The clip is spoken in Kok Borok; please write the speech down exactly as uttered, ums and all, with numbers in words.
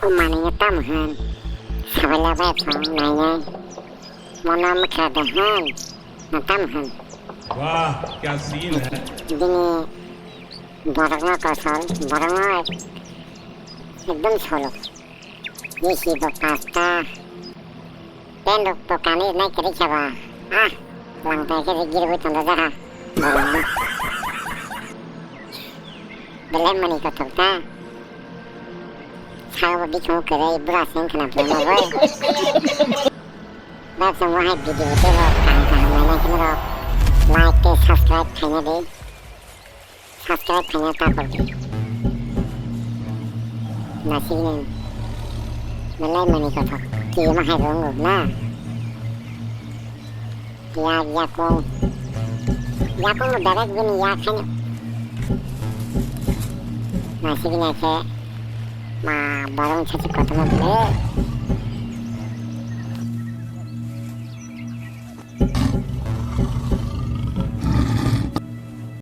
Manwi no tamo hwn? Sabaila bai phang nainai. Mono mwkha de hwn. No tamo hwn? वाह, क्या सीन है। Bini borok no kosol, borok no ek-, ekdom solo. Ye si bo pasta. Pen rok to kani nai kwrwi kha ba. Ah, lang tai khe giri bui tong jaha. Belai mani kothok ta. Sao bo bikhung kwrwi bura seng khna phano bai. Bak song wahai video tei rok kaham kaham naina khe rok like tei subscribe khaina di. Subscribe khaina ta kok di. Nasik nang. Belai mani kothok. Kiri ma hai rong rok na. Yak yakung. Yakung no direct bini yak haino. Nasik nang khe ma borong chachi kotorma bole.